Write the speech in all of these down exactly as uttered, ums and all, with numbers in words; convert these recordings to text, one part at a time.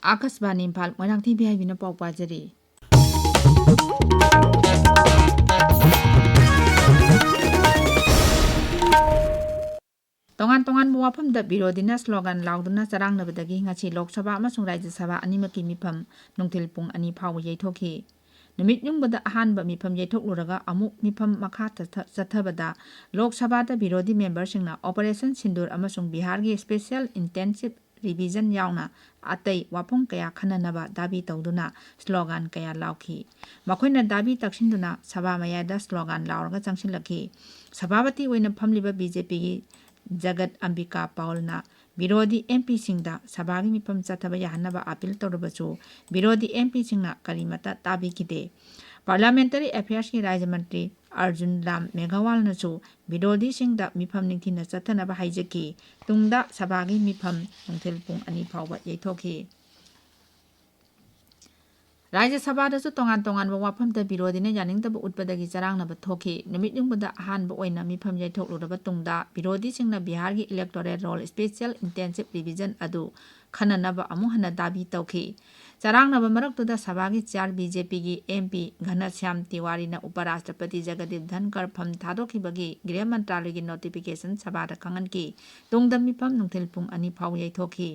ꯑꯥꯀꯥꯁꯕꯥꯅꯤ Imphal, Moirangthem B ꯍꯥꯏꯕꯤꯅ ꯄꯥꯎ ꯄꯥꯖꯔꯤ꯫ ꯇꯣꯉꯥꯟ ꯇꯣꯉꯥꯟꯕ ꯋꯥꯐꯝꯗ ꯕꯤꯔꯣꯙꯤꯅ ꯁ꯭ꯂꯣꯒꯥꯟ ꯂꯥꯎꯗꯨꯅ ꯆꯔꯥꯡꯅꯕꯗꯒꯤ ꯉꯁꯤ ꯂꯣꯛ ꯁꯚꯥ ꯑꯃꯁꯨꯡ ꯔꯥꯖ꯭ꯌ ꯁꯚꯥ ꯑꯅꯤꯃꯛꯀꯤ ꯃꯤꯐꯝ ꯅꯨꯡꯊꯤꯜ ꯄꯨꯡ ꯑꯅꯤ ꯐꯥꯎꯕ ꯌꯩꯊꯣꯛꯈꯤ꯫ ꯅꯨꯃꯤꯠ ꯌꯨꯡꯕꯗ ꯑꯍꯥꯟꯕ ꯃꯤꯐꯝ ꯌꯩꯊꯣꯛꯂꯨꯔꯒ ꯑꯃꯨꯛ ꯃꯤꯐꯝ ꯃꯈꯥ ꯆꯠꯊ-, ꯆꯠꯊꯕꯗ ꯂꯣꯛ ꯁꯚꯥꯗ ꯕꯤꯔꯣꯙꯤ ꯃꯦꯝꯕꯔꯁꯤꯡꯅ ꯑꯣꯄꯔꯦꯁꯟ ꯁꯤꯟꯗꯨꯔ ꯑꯃꯁꯨꯡ ꯕꯤꯍꯥꯔꯒꯤ ꯁ꯭ꯄꯦꯁꯤꯌꯦꯜ ꯏꯟꯇꯦꯟꯁꯤꯚ ꯔꯤꯚꯤꯖꯟ ꯌꯥꯎꯅ ꯑꯇꯩ ꯋꯥꯐꯝ ꯀꯌꯥ ꯈꯟꯅꯅꯕ ꯗꯥꯕꯤ ꯇꯧꯗꯨꯅ ꯁ꯭ꯂꯣꯒꯥꯟ ꯀꯌꯥ ꯂꯥꯎꯈꯤ꯫ ꯃꯈꯣꯏꯅ ꯗꯥꯕꯤ ꯇꯛꯁꯤꯟꯗꯨꯅ ꯁꯚꯥ ꯃꯌꯥꯏꯗ ꯁ꯭ꯂꯣꯒꯥꯟ ꯂꯥꯎꯔꯒ ꯆꯪꯁꯤꯜꯂꯛꯈꯤ꯫ ꯁꯚꯥꯄꯇꯤ ꯑꯣꯏꯅ ꯐꯝꯂꯤꯕ ꯕꯤꯖꯦꯄꯤꯒꯤ ꯖꯒꯠ ꯑꯝꯕꯤꯀꯥ ꯄꯥꯎꯜꯅ ꯕꯤꯔꯣꯙꯤ ꯑꯦꯝ ꯄꯤꯁꯤꯡꯗ ꯁꯚꯥꯒꯤ ꯃꯤꯐꯝ ꯆꯠꯊꯕ ꯌꯥꯍꯟꯅꯕ ꯑꯄꯤꯜ ꯇꯧꯔꯕꯁꯨ ꯕꯤꯔꯣꯙꯤ ꯑꯦꯝ ꯄꯤꯁꯤꯡꯅ ꯀꯔꯤꯃꯠꯇ ꯇꯥꯕꯤꯈꯤꯗꯦ꯫ ꯄꯥꯔꯂꯤꯌꯥꯃꯦꯟꯇꯔꯤ ꯑꯦꯐꯤꯌꯔꯁꯀꯤ ꯔꯥꯖ꯭ꯌ ꯃꯟꯇ꯭ꯔꯤ ꯑꯔꯖꯨꯟ ꯔꯥꯝ ꯃꯦꯘꯋꯥꯜꯅꯁꯨ ꯕꯤꯔꯣꯙꯤꯁꯤꯡꯗ ꯃꯤꯐꯝ ꯅꯤꯡꯊꯤꯅ ꯆꯠꯊꯅꯕ ꯍꯥꯏꯖꯈꯤ꯫ ꯇꯨꯡꯗ ꯁꯚꯥꯒꯤ ꯃꯤꯐꯝ ꯅꯨꯡꯊꯤꯜ ꯄꯨꯡ ꯑꯅꯤ ꯐꯥꯎꯕ ꯌꯩꯊꯣꯛꯈꯤ꯫ ꯔꯥꯖ꯭ꯌ ꯁꯚꯥꯗꯁꯨ ꯇꯣꯉꯥꯟ ꯇꯣꯉꯥꯟꯕ ꯋꯥꯐꯝꯗ ꯕꯤꯔꯣꯙꯤꯅ ꯌꯥꯅꯤꯡꯗꯕ ꯎꯠꯄꯗꯒꯤ ꯆꯔꯥꯡꯅꯕ ꯊꯣꯛꯈꯤ꯫ ꯅꯨꯃꯤꯠ ꯌꯨꯡꯕꯗ ꯑꯍꯥꯟꯕ ꯑꯣꯏꯅ ꯃꯤꯐꯝ ꯌꯩꯊꯣꯛꯂꯨꯔꯕ ꯇꯨꯡꯗ ꯕꯤꯔꯣꯙꯤꯁꯤꯡꯅ ꯕꯤꯍꯥꯔꯒꯤ ꯏꯂꯦꯛꯇꯣꯔꯦꯜ ꯔꯣꯜ ꯁ꯭ꯄꯦꯁꯤꯌꯦꯜ ꯏꯟꯇꯦꯟꯁꯤꯚ ꯔꯤꯚꯤꯖꯟ ꯑꯗꯨ ꯈꯟꯅꯅꯕ ꯑꯃꯨꯛ ꯍꯟꯅ ꯗꯥꯕꯤ ꯇꯧꯈꯤ꯫ ꯆꯔꯥꯡꯅꯕ ꯃꯔꯛꯇꯨꯗ ꯁꯚꯥꯒꯤ ꯆꯤꯌꯥꯔ ꯕꯤꯖꯦꯄꯤꯒꯤ ꯑꯦꯝ ꯄꯤ ꯘꯅꯁ꯭ꯌꯥꯝ ꯇꯤꯋꯥꯔꯤꯅ ꯎꯄꯔꯥꯁꯇ꯭ꯔꯄꯇꯤ ꯖꯒꯗꯤꯞ ꯙꯟꯀꯔ ꯐꯝ ꯊꯥꯗꯣꯛꯈꯤꯕꯒꯤ ꯒ꯭ꯔꯤꯍ ꯃꯟꯇ꯭ꯔꯥꯂꯌꯒꯤ ꯅꯣꯇꯤꯐꯤꯀꯦꯁꯟ ꯁꯚꯥꯗ ꯈꯪꯍꯟꯈꯤ꯫ ꯇꯨꯡꯗ ꯃꯤꯐꯝ ꯅꯨꯡꯊꯤꯜ ꯄꯨꯡ ꯑꯅꯤ ꯐꯥꯎ ꯌꯩꯊꯣꯛꯈꯤ꯫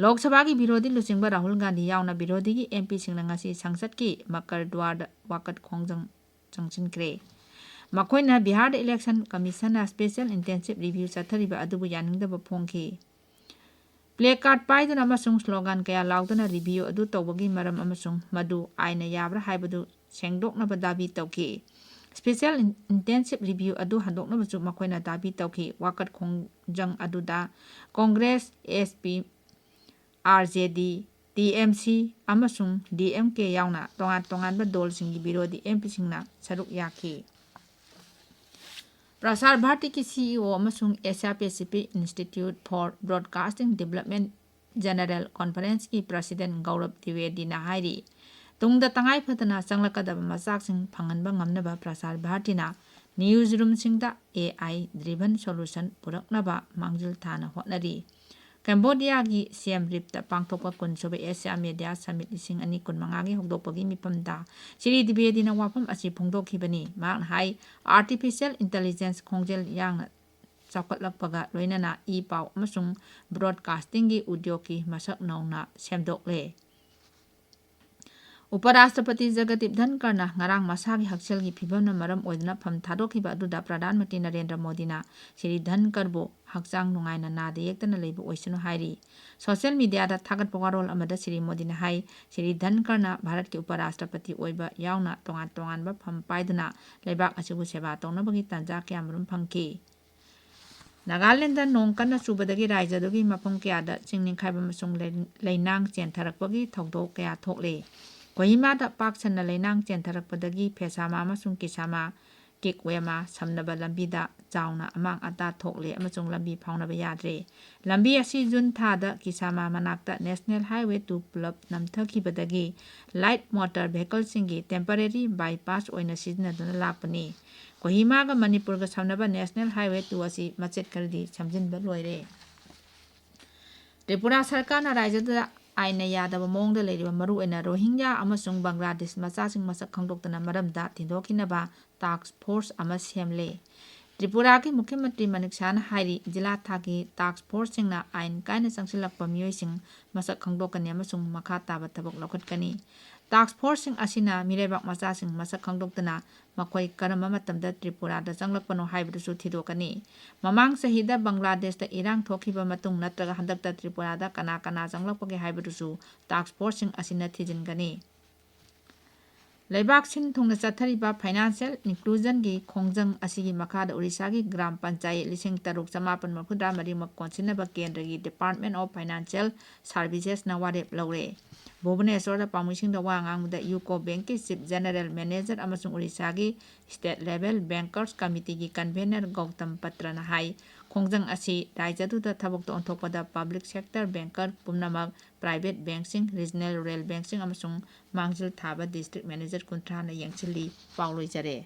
ꯂꯣꯛ ꯁꯚꯥꯒꯤ ꯕꯤꯔꯣꯙꯤ ꯂꯨꯆꯤꯡꯕ ꯔꯥꯍꯨꯜ ꯒꯥꯟꯙꯤ ꯌꯥꯎꯅ ꯕꯤꯔꯣꯙꯤꯒꯤ ꯑꯦꯝ ꯄꯤꯁꯤꯡꯅ ꯉꯁꯤ ꯁꯪꯁꯠꯀꯤ ꯃꯀꯔ ꯗ꯭ꯋꯥꯔꯗ ꯋꯥꯀꯠ ꯈꯣꯡꯖꯪ ꯆꯪꯁꯤꯟꯈ꯭ꯔꯦ꯫ ꯃꯈꯣꯏꯅ ꯕꯤꯍꯥꯔꯗ ꯏꯂꯦꯛꯁꯟ ꯀꯃꯤꯁꯟꯅ ꯁ꯭ꯄꯦꯁꯤꯌꯦꯜ ꯏꯟꯇꯦꯟꯁꯤꯚ ꯔꯤꯚꯤꯌꯨ ꯆꯠꯊꯔꯤꯕ ꯑꯗꯨꯕꯨ ꯌꯥꯅꯤꯡꯗꯕ ꯐꯣꯡꯈꯤ꯫ ꯄ꯭ꯂꯦ ꯀꯥꯔꯗ ꯄꯥꯏꯗꯨꯅ ꯑꯃꯁꯨꯡ ꯁ꯭ꯂꯣꯒꯥꯟ ꯀꯌꯥ ꯂꯥꯎꯗꯨꯅ ꯔꯤꯚꯤꯌꯨ ꯑꯗꯨ ꯇꯧꯕꯒꯤ ꯃꯔꯝ ꯑꯃꯁꯨꯡ ꯃꯗꯨ ꯑꯥꯏꯟꯅ ꯌꯥꯕ꯭ꯔꯥ ꯍꯥꯏꯕꯗꯨ ꯁꯦꯡꯗꯣꯛꯅꯕ ꯗꯥꯕꯤ ꯇꯧꯈꯤ꯫ ꯁ꯭ꯄꯦꯁꯤꯌꯦꯜ ꯏꯟ-, ꯏꯟꯇꯦꯟꯁꯤꯚ ꯔꯤꯚꯤꯌꯨ ꯑꯗꯨ ꯍꯟꯗꯣꯛꯅꯕꯁꯨ ꯃꯈꯣꯏꯅ ꯗꯥꯕꯤ ꯇꯧꯈꯤ꯫ ꯋꯥꯀꯠ ꯈꯣꯡꯖꯪ ꯑꯗꯨꯗ Congress, S P, R J D, T M C ꯑꯃꯁꯨꯡ ꯗꯤ ꯑꯦꯝ ꯀꯦ ꯌꯥꯎꯅ ꯇꯣꯉꯥꯟ ꯇꯣꯉꯥꯟꯕ ꯗꯣꯜꯁꯤꯡꯒꯤ ꯕꯤꯔꯣꯙꯤ ꯑꯦꯝ ꯄꯤꯁꯤꯡꯅ ꯁꯔꯨꯛ ꯌꯥꯈꯤ꯫ ꯄ꯭ꯔꯁꯥꯔ ꯚꯥꯔꯇꯤꯒꯤ ꯁꯤ ꯏ ꯑꯣ ꯑꯃꯁꯨꯡ Asia Pacific Institute for Broadcasting Development General Conferenceꯀꯤ ꯄ꯭ꯔꯁꯤꯗꯦꯟ ꯒꯧꯔꯕ ꯗ꯭ꯋꯤꯋꯦꯗꯤꯅ ꯍꯥꯏꯔꯤ, ꯇꯨꯡꯗ ꯇꯉꯥꯏ ꯐꯗꯅ ꯆꯪꯂꯛꯀꯗꯕ ꯃꯆꯥꯛꯁꯤꯡ ꯐꯪꯍꯟꯕ ꯉꯝꯅꯕ ꯄ꯭ꯔꯁꯥꯔ ꯚꯥꯔꯇꯤꯅ ꯅ꯭ꯌꯨꯁ ꯔꯨꯝꯁꯤꯡꯗ ꯑꯦ ꯑꯥꯏ ꯗ꯭ꯔꯤꯚꯟ ꯁꯣꯂꯨꯁꯟ ꯄꯨꯔꯛꯅꯕ ꯃꯥꯡꯖꯤꯜ ꯊꯥꯅ ꯍꯣꯠꯅꯔꯤ꯫ ꯀꯦꯝꯕꯣꯗꯤꯌꯥꯒꯤ ꯁꯤꯌꯦꯝ ꯔꯤꯞꯇ ꯄꯥꯡꯊꯣꯛꯄ ꯀꯨꯟꯁꯨꯕ ꯑꯦꯁꯤꯌꯥ ꯃꯦꯗꯤꯌꯥ ꯁꯃꯤꯠ ꯂꯤꯁꯤꯡ ꯑꯅꯤ ꯀꯨꯟꯃꯉꯥꯒꯤ ꯍꯧꯗꯣꯛꯄꯒꯤ ꯃꯤꯐꯝꯗ ꯁ꯭ꯔꯤ ꯗ꯭ꯋꯤꯕꯦꯗꯤꯅ ꯋꯥꯐꯝ ꯑꯁꯤ ꯐꯣꯡꯗꯣꯛꯈꯤꯕꯅꯤ꯫ ꯃꯍꯥꯛꯅ ꯍꯥꯏ, ꯑꯥꯔꯇꯤꯐꯤꯁꯤꯌꯦꯜ ꯏꯟꯇꯦꯂꯤꯖꯦꯟꯁ ꯈꯣꯡꯖꯦꯜ ꯌꯥꯡꯅ ꯆꯥꯎꯈꯠꯂꯛꯄꯒ ꯂꯣꯏꯅꯅ ꯏ ꯄꯥꯎ ꯑꯃꯁꯨꯡ ꯕ꯭ꯔꯣꯗꯀꯥꯁꯇꯤꯡꯒꯤ ꯎꯗ꯭ꯌꯣꯒꯀꯤ ꯃꯁꯛ ꯅꯧꯅ ꯁꯦꯝꯗꯣꯛꯂꯦ꯫ ꯎꯄꯔꯥꯁꯇ꯭ꯔꯄꯇꯤ ꯖꯒꯗꯤꯞ ꯙꯟꯀꯔꯅ ꯉꯔꯥꯡ ꯃꯁꯥꯒꯤ ꯍꯛꯁꯦꯜꯒꯤ ꯐꯤꯕꯝꯅ ꯃꯔꯝ ꯑꯣꯏꯗꯨꯅ ꯐꯝ ꯊꯥꯗꯣꯛꯈꯤꯕ ꯑꯗꯨꯗ ꯄ꯭ꯔꯙꯥꯟ ꯃꯟꯇ꯭ꯔꯤ ꯅꯔꯦꯟꯗ꯭ꯔ ꯃꯣꯗꯤꯅ ꯁ꯭ꯔꯤ ꯙꯟꯀꯔꯕꯨ ꯍꯛꯆꯥꯡ ꯅꯨꯡꯉꯥꯏꯅ ꯅꯥꯗ ꯌꯦꯛꯇꯅ ꯂꯩꯕ ꯑꯣꯏꯁꯅꯨ ꯍꯥꯏꯔꯤ꯫ ꯁꯣꯁꯤꯌꯦꯜ ꯃꯤꯗꯤꯌꯥꯗ ꯊꯥꯒꯠꯄ ꯋꯥꯔꯣꯜ ꯑꯃꯗ ꯁ꯭ꯔꯤ ꯃꯣꯗꯤꯅ ꯍꯥꯏ, ꯁ꯭ꯔꯤ ꯙꯟꯀꯔꯅ ꯚꯥꯔꯠꯀꯤ ꯎꯄꯔꯥꯁꯇ꯭ꯔꯄꯇꯤ ꯑꯣꯏꯕ ꯌꯥꯎꯅ ꯇꯣꯉꯥꯟ ꯇꯣꯉꯥꯟꯕ ꯐꯝ ꯄꯥꯏꯗꯨꯅ ꯂꯩꯕꯥꯛ ꯑꯁꯤꯕꯨ ꯁꯦꯕꯥ ꯇꯧꯅꯕꯒꯤ ꯇꯥꯟꯖꯥ ꯀꯌꯥꯃꯔꯨꯝ ꯐꯪꯈꯤ꯫ ꯅꯥꯒꯥꯂꯦꯟꯗ ꯅꯣꯡ ꯀꯟꯅ ꯆꯨꯕꯗꯒꯤ ꯔꯥꯖ꯭ꯌꯗꯨꯒꯤ ꯃꯐꯝ ꯀꯌꯥꯗ ꯆꯤꯡ ꯅꯤꯡꯈꯥꯏꯕ ꯑꯃꯁꯨꯡ ꯂꯩ-, ꯂꯩꯅꯥꯡ ꯆꯦꯟꯊꯔꯛꯄꯒꯤ ꯊꯧꯗꯣꯛ ꯀꯌꯥ ꯊꯣꯛꯂꯤ꯫ ꯀꯣꯍꯤꯃꯥꯗ ꯄꯥꯛ ꯁꯟꯅ ꯂꯩꯅꯥꯡ ꯆꯦꯟꯊꯔꯛꯄꯗꯒꯤ ꯐꯦꯁꯥꯃꯥ ꯑꯃꯁꯨꯡ ꯀꯤꯁꯥꯃꯥ ꯀꯤꯛꯋꯦꯃꯥ ꯁꯝꯅꯕ ꯂꯝꯕꯤꯗ ꯆꯥꯎꯅ ꯑꯃꯥꯡ ꯑꯇꯥ ꯊꯣꯛꯂꯦ ꯑꯃꯁꯨꯡ ꯂꯝꯕꯤ ꯐꯥꯎꯅꯕ ꯌꯥꯗ꯭ꯔꯦ꯫ ꯂꯝꯕꯤ ꯑꯁꯤ ꯖꯨꯟ ꯊꯥꯗ ꯀꯤꯁꯥꯃꯥ ꯃꯅꯥꯛꯇ National Highway two ꯄꯨꯂꯞ ꯅꯝꯊꯈꯤꯕꯗꯒꯤ light motor vehicleꯁꯤꯡꯒꯤ temporary bypass ꯑꯣꯏꯅ ꯁꯤꯖꯤꯟꯅꯗꯨꯅ ꯂꯥꯛꯄꯅꯤ꯫ ꯀꯣꯍꯤꯃꯥꯒ ꯃꯅꯤꯄꯨꯔꯒ ꯁꯝꯅꯕ National Highway two ꯑꯁꯤ ꯃꯆꯦꯠ ꯈꯔꯗꯤ ꯁꯦꯝꯖꯤꯟꯕ ꯂꯣꯏꯔꯦ꯫ ꯇ꯭ꯔꯤꯄꯨꯔꯥ ꯁꯔꯀꯥꯔꯅ ꯔꯥꯖ꯭ꯌꯗꯨꯗ ꯑꯥꯏꯟꯅ ꯌꯥꯗꯕ ꯃꯑꯣꯡꯗ ꯂꯩꯔꯤꯕ ꯃꯔꯨꯑꯣꯏꯅ ꯔꯣꯍꯤꯡꯒ꯭ꯌꯥ ꯑꯃꯁꯨꯡ ꯕꯪꯒ꯭ꯂꯥꯗꯦꯁ ꯃꯆꯥꯁꯤꯡ ꯃꯁꯛ ꯈꯪꯗꯣꯛꯇꯅ ꯃꯔꯝꯗ ꯊꯤꯗꯣꯛꯈꯤꯅꯕ task force ꯑꯃ ꯁꯦꯝꯂꯦ꯫ ꯇ꯭ꯔꯤꯄꯨꯔꯥꯒꯤ ꯃꯨꯈ꯭ꯌ ꯃꯟꯇ꯭ꯔꯤ ꯃꯅꯤꯛ ꯁꯍꯥꯅ ꯍꯥꯏꯔꯤ, ꯖꯤꯂꯥ ꯊꯥꯛꯀꯤ task forceꯁꯤꯡꯅ ꯑꯥꯏꯟ ꯀꯥꯏꯅ ꯆꯪꯁꯤꯜꯂꯛꯄ ꯃꯤꯑꯣꯏꯁꯤꯡ ꯃꯁꯛ ꯈꯪꯗꯣꯛꯀꯅꯤ ꯑꯃꯁꯨꯡ ꯃꯈꯥ ꯇꯥꯕ ꯊꯕꯛ ꯂꯧꯈꯠꯀꯅꯤ꯫ Task forceꯁꯤꯡ ꯑꯁꯤꯅ ꯃꯤꯔꯩꯕꯥꯛ ꯃꯆꯥꯁꯤꯡ ꯃꯁꯛ ꯈꯪꯗꯣꯛꯇꯨꯅ ꯃꯈꯣꯏ ꯀꯔꯝꯕ ꯃꯇꯝꯗ ꯇ꯭ꯔꯤꯄꯨꯔꯥꯗ ꯆꯪꯂꯛꯄꯅꯣ ꯍꯥꯏꯕꯗꯨꯁꯨ ꯊꯤꯗꯣꯛꯀꯅꯤ꯫ ꯃꯃꯥꯡ ꯆꯍꯤꯗ ꯕꯪꯒ꯭ꯂꯥꯗꯦꯁꯇ ꯏꯔꯥꯡ ꯊꯣꯛꯈꯤꯕ ꯃꯇꯨꯡ ꯅꯠꯇ꯭ꯔꯒ ꯍꯟꯗꯛꯇ ꯇ꯭ꯔꯤꯄꯨꯔꯥꯗ ꯀꯅꯥ ꯀꯅꯥ ꯆꯪꯂꯛꯄꯒꯦ ꯍꯥꯏꯕꯗꯨꯁꯨ task forceꯁꯤꯡ ꯑꯁꯤꯅ ꯊꯤꯖꯤꯟꯒꯅꯤ꯫ ꯂꯩꯕꯥꯛ ꯁꯤꯟ ꯊꯨꯡꯅ ꯆꯠꯊꯔꯤꯕ financial inclusionꯒꯤ ꯈꯣꯡꯖꯪ ꯑꯁꯤꯒꯤ ꯃꯈꯥꯗ ꯑꯣꯔꯤꯁꯥꯒꯤ ꯒ꯭ꯔꯥꯝ ꯄꯟꯆꯥꯌꯦꯠ ꯂꯤꯁꯤꯡ ꯇꯔꯨꯛ ꯆꯃꯥꯄꯟ ꯃꯔꯤꯐꯨꯇꯔꯥ ꯃꯔꯤꯃꯛ ꯀꯣꯟꯁꯤꯟꯅꯕ ꯀꯦꯟꯗ꯭ꯔꯒꯤ Department of Financial Servicesꯅ ꯋꯥꯔꯦꯞ ꯂꯧꯔꯦ꯫ ꯚꯨꯕꯅꯦꯁ꯭ꯋꯔꯗ ꯄꯥꯎꯃꯤꯁꯤꯡꯗ ꯋꯥ ꯉꯥꯡꯕꯗ UCO Bankꯀꯤ Chief General Manager ꯑꯃꯁꯨꯡ ꯑꯣꯔꯤꯁꯥꯒꯤ State Level Bankers Committeeꯒꯤ Convener Gautam ꯄꯇ꯭ꯔꯅ ꯍꯥꯏ, ꯈꯣꯡꯖꯪ ꯑꯁꯤ ꯔꯥꯖ꯭ꯌꯗꯨꯗ ꯊꯕꯛꯇ ꯑꯣꯟꯊꯣꯛꯄꯗ public sector banker ꯄꯨꯝꯅꯃꯛ, private bankꯁꯤꯡ, regional rural bankꯁꯤꯡ ꯑꯃꯁꯨꯡ ꯃꯥꯡꯖꯤꯜ ꯊꯥꯕ district manager ꯀꯨꯟꯊ꯭ꯔꯥꯅ ꯌꯦꯡꯁꯤꯜꯂꯤ꯫ ꯄꯥꯎ ꯂꯣꯏꯖꯔꯦ꯫